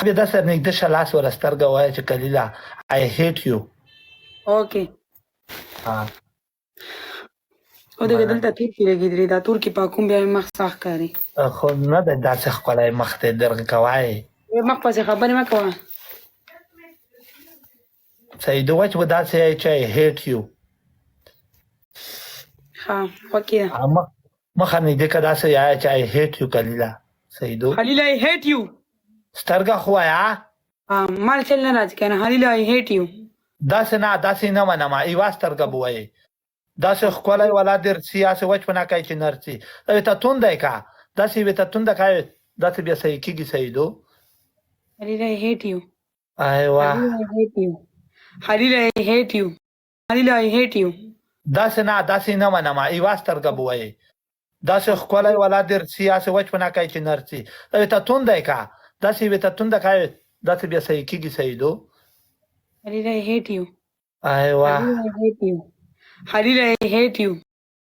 بیا داسې نږدې شه، لاس ور سترګه وایه چې کلیله، I hate you. Okay. او دغه دلته تور کې لګېدلی، دا تور کې پاکوم، بیا مخ صاف ښکاري. خو نه دی داسې ښکلی مخ دی درغه کوای. مخ پسې خبرې مه کوه. سیدو وچ به داسې یې چې I hate you. ښه، okay. مخ مخه نږدې که، داسې یې چې I hate you کلیله، سیدو. خلیل، I hate you. سترګه خو وایه. مال چل نه راځي کنه. خلیل، I hate you. داسې نه، داسې نه منم. یوه سترګه به وایې، داسې ښکلی ولا درسي، هسې وچ په نه کوي چې نرسي ته توندی کا، داسې وي ته تونده کوي، داسې بیا صحیح کېږي سیدو. خلیل، I hate you. ایوه. I hate you. خلیل، I hate you. خلیل، I hate you. داسې نه، داسې نه منم. یوه سترګه به وایې، داسې ښکلی ولا درسي، هسې وچ په نه کوي چې نرسي ته توندی کا، داسې وي ته تونده کوي، داسې بیا صحیح کېږي سیدو. خلیل، I hate you. ایوه. I hate you. خلیل، I hate you.